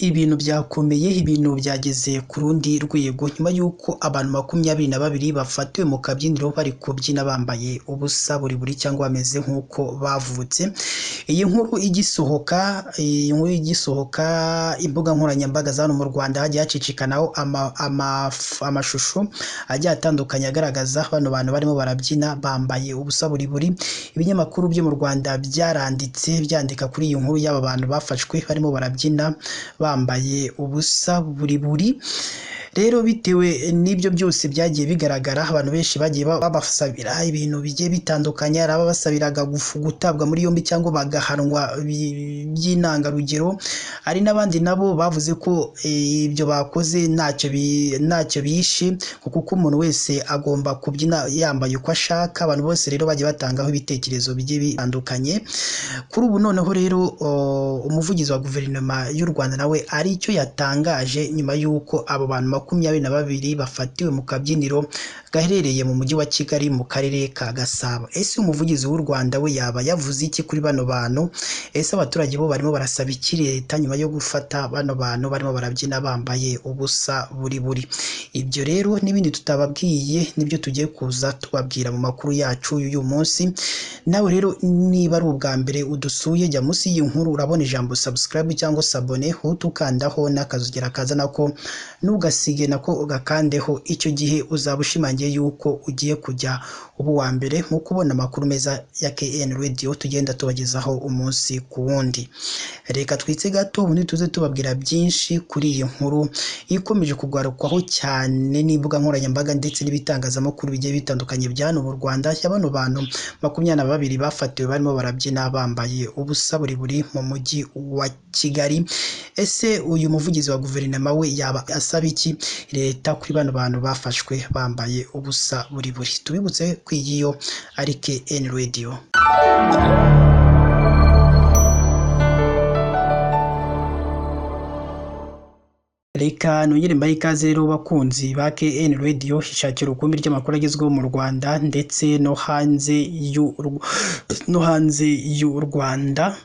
Ibintu byakomeye, ibintu byageze ku rundi rwego nyuma y'uko abantu 22 bafatiwe mu kabyiniro bari kubyina bambaye ubusa buri buri cyangwa bameze nk'uko bavutse. Iyi nkuru igisohoka, imbuga nkoranyambaga za hano mu Rwanda hagiye hacicikanaho amashusho agiye atandukanye agaragaza bano bantu barimo barabyina bambaye ubusa buri buri. Ibinyamakuru byo mu Rwanda byaranditse byandika kuri iyi nkuru y'aba bantu bafashwe barimo barabyina bambaye ubusa buri buri. Rero bitewe n'ibyo byose byagiye bigaragara, abantu benshi bagiye babasabira ibintu bigiye bitandukanye. Hari ababasabiraga gutabwa muri yombi cyangwa bagahanwa by'intangarugero, hari n'abandi nabo bavuze ko ibyo bakoze ntacyo bishe, kuko umuntu wese agomba kubyina yambaye uko ashaka. Abantu bose rero bagiye batangaho ibitekerezo bigiye bitandukanye. Kuri ubu noneho rero umuvugizi wa guverinoma y'u Rwanda nawe ari icyo yatangaje nyuma y'uko abo bantu 22 bafatiwe mu kabyiniro gaherereye mu mujyi wa Kigali mu karere ka Gasabo. Ese umuvugizi w'u Rwanda we yaba yavuze iki kuri bano bantu? Ese abaturage bo barimo barasaba iki leta nyuma yo gufata bano bantu barimo barabyina bambaye ubusa buri buri? Ibyo rero n'ibindi tutababwiye nibyo tugiye kuza tubabwira mu makuru yacu y'uyu munsi. Nawe rero niba ari ubwa mbere udusuye, jya munsi y'iyi nkuru urabona ijambo subscribe cyangwa s'abonner, utukandaho n'akazugera kaza nako ntugasige nako ugakandeho. Icyo gihe uzaba ushimangiye yuko ugiye kujya uba uwa mbere mu kubona amakuru meza ya KN Radio tugenda tubagezaho umunsi ku wundi. Reka twitse gato ubundi tuze tubabwira byinshi kuri iyi nkuru ikomeje kugarukwaho cyane n'imbuga nkoranyambaga ndetse n'ibitangazamakuru bigiye bitandukanye bya hano mu Rwanda, ya bano bantu 22 bafatiwe barimo barabyina bambaye ubusa buri buri mu mujyi wa Kigali. Ese uyu muvugizi wa guverinoma we yaba asaba iki leta kuri bano bantu bafashwe bambaye ubusa buri buri? Tubibutse ko iyi yo ari KN Radio. Reka nongere mbahe ikaze rero bakunzi ba KN Radio, ishakira urukumbi ry'amakuru agezweho mu Rwanda ndetse no hanze y'u Rwanda.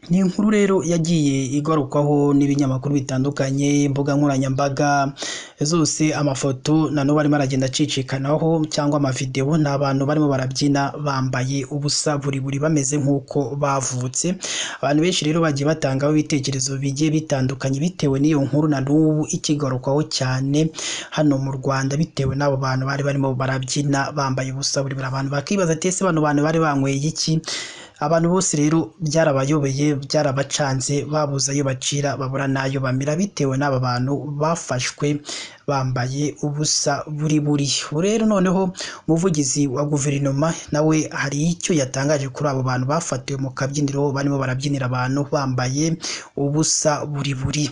Ni inkuru rero yagiye igarukwaho n'ibinyamakuru bitandukanye, imbuga nkoranyambaga zose, amafoto na n'ubu arimo aragenda acicikanaho cyangwa amavideo. Ni abantu barimo barabyina bambaye ubusa buri buri bameze nk'uko bavutse. Abantu benshi rero bagiye batangaho ibitekerezo bigiye bitandukanye bitewe n'iyo nkuru na n'ubu ikigarukwaho cyane hano mu Rwanda, bitewe n'abo bantu bari barimo barabyina bambaye ubusa buri buri. Abantu bakibaza ati ese bano bantu bari banyweye iki? Abantu bose rero byarabayobeye, byarabacanze, babuze ayo bacira babura n'ayo bamira bitewe n'aba bantu bafashwe bambaye ubusa buri buri. Rero noneho umuvugizi wa guverinoma nawe hari icyo yatangaje kuri abo bantu bafatiwe mu kabyiniro barimo barabyinira abantu bambaye ubusa buri buri.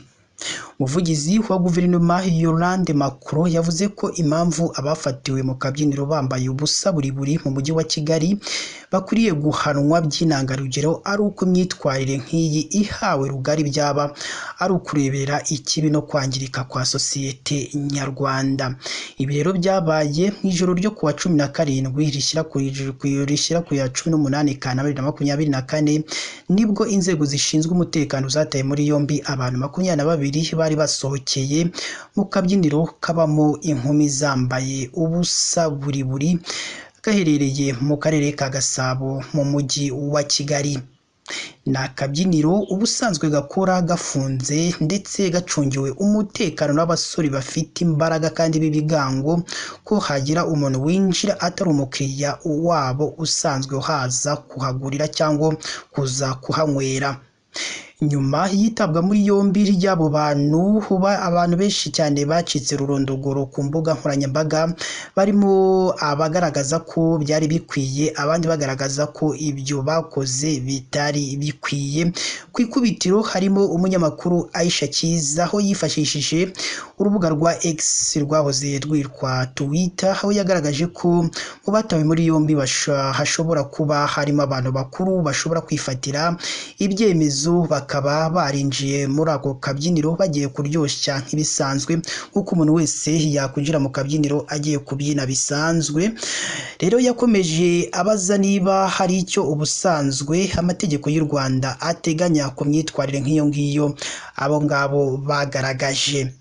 Umuvugizi wa guverinoma Yolande Makolo yavuze ko impamvu abafatiwe mu kabyiniro bambaye ubusa buri buri mu mujyi wa Kigali bakwiriye guhanwa by'intangarugero ari uko imyitwarire nk'iyi ihawe rugari byaba ari ukurebera ikibi no kwangirika kwa sosiyete nyarwanda. Ibi rero byabaye mu ijoro ryo kuwa 17 rishyira ku ya 18 Kanama 2024, nibwo inzego zishinzwe umutekano zataye muri yombi abantu 22 bari basohokeye mu kabyiniro kabamo inkumi zambaye ubusa buri buri gaherereye mu karere ka Gasabo mu mujyi wa Kigali. Ni akabyiniro ubusanzwe gakora gafunze ndetse gacungiwe umutekano n'abasore bafite imbaraga kandi b'ibigango, ko hagira umuntu winjira atari umukiriya wabo usanzwe haza kuhagurira cyangwa kuza kuhanywera. Nyuma yitabwa muri yombi ry'abo bantu, abantu benshi cyane bacitse ururondogoro ku mbuga nkoranyambaga, barimo abagaragaza ko byari bikwiye, abandi bagaragaza ko ibyo bakoze bitari bikwiye. Ku ikubitiro harimo umunyamakuru Aisha Cyiza, aho yifashishije urubuga rwa X rwahoze rwitwa Twitter, aho yagaragaje ko mu batawe muri yombi hashobora kuba harimo abantu bakuru bashobora kwifatira ibyemezo bakaba barinjiye muri ako kabyiniro bagiye kuryoshya nk'ibisanzwe, nk'uko umuntu wese yakwinjira mu kabyiniro agiye kubyina bisanzwe. Rero yakomeje abaza niba hari icyo ubusanzwe amategeko y'u Rwanda ateganya ku myitwarire nk'iyo ngiyo abo ngabo bagaragaje.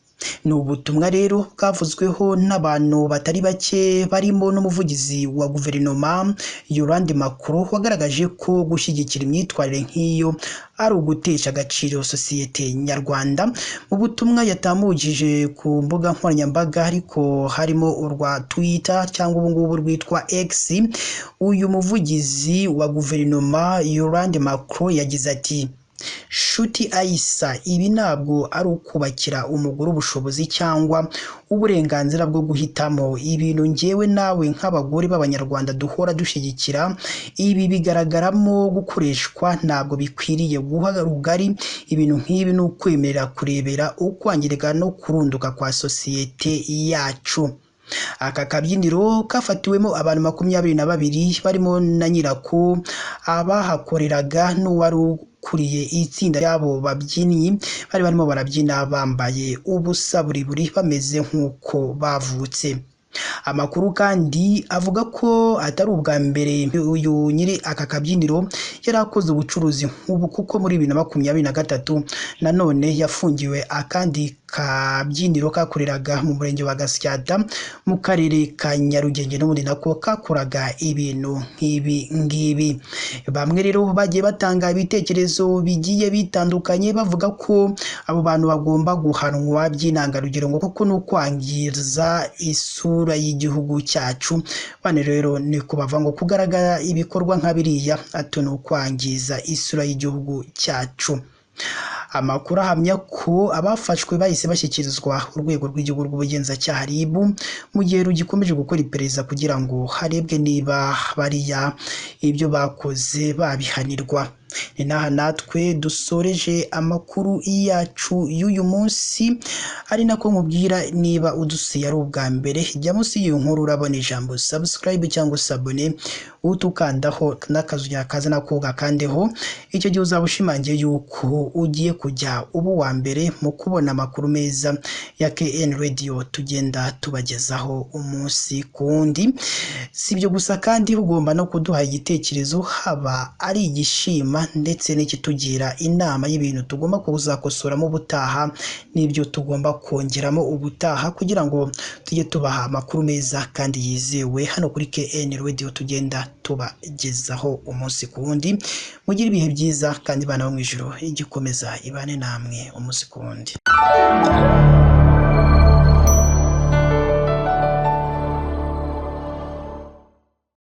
Ni ubutumwa rero bwavuzweho n'abantu batari bake, barimo n'umuvugizi wa guverinoma Yolande Makolo, wagaragaje ko gushyigikira imyitwarire nk'iyo ari ugutesha agaciro sosiyete nyarwanda. Mu butumwa yatambukije ku mbuga nkoranyambaga, ariko harimo urwa Twitter cyangwa ubu ngubu rwitwa X, uyu muvugizi wa guverinoma Yolande Makolo yagize ati: "Shuti Aisa, ibi ntabwo ari ukubakira umugore ubushobozi cyangwa uburenganzira bwo guhitamo, ibintu njyewe nawe nk'abagore b'Abanyarwanda duhora dushyigikira. Ibi bigaragaramo gukoreshwa, ntabwo bikwiriye guha rugari ibintu nk'ibi, ni ukwemerera kurebera ukwangirika no kurunduka kwa sosiyete yacu." Aka kabyiniro kafatiwemo abantu 22 barimo na nyirako, abahakoreraga n'uwari ukuriye itsinda ry'abo babyinnyi bari barimo barabyina bambaye ubusa buri buri bameze nk'uko bavutse. Amakuru kandi avuga ko atari ubwa mbere uyu nyiri aka kabyiniro yari akoze ubucuruzi nk'ubu, kuko muri 2023 nanone yafungiwe akandi kabyiniro kakoreraga mu murenge wa Gasyata mu karere ka Nyarugenge, n'ubundi nako kakoraga ibintu nk'ibi ngibi. Bamwe rero bagiye batanga ibitekerezo bigiye bitandukanye, bavuga ko abo bantu bagomba guhanwa by'intangarugero, ngo kuko ni ukwangiza isura y'igihugu cyacu. Bane rero ni kubava ngo kugaragara ibikorwa nka biriya ati ni ukwangiza isura y'igihugu cyacu. Amakuru ahamya ko abafashwe bahise bashyikirizwa urwego rw'igihugu rw'ubugenzacyaha RIB, mu gihe rugikomeje gukora iperereza kugira ngo harebwe niba bariya ibyo bakoze babihanirwa. Ni n'aha natwe dusoreje amakuru yacu y'uyu munsi, ari nako nkubwira niba udusuye ari ubwa mbere, jya munsi y'iyi nkuru urabona ijambo subscribe cyangwa s'abonner, utukandaho n'akazu kaza nako gakandeho. Icyo gihe uzaba ushimangiye yuko ugiye kujya uba uwa mbere mu kubona amakuru meza ya KN Radio tugenda tubagezaho umunsi ku wundi. Si ibyo gusa kandi ugomba no kuduha igitekerezo, haba ari igishima ndetse n'ikitugira inama y'ibintu tugomba kuzakosoramo ubutaha n'ibyo tugomba kongeramo ubutaha, kugira ngo tujye tubaha amakuru meza kandi yizewe hano kuri KN Radio tugenda tubagezaho umunsi ku wundi. Mugire ibihe byiza kandi Imana yo mu ijuru igikomeza ibane namwe umunsi ku wundi.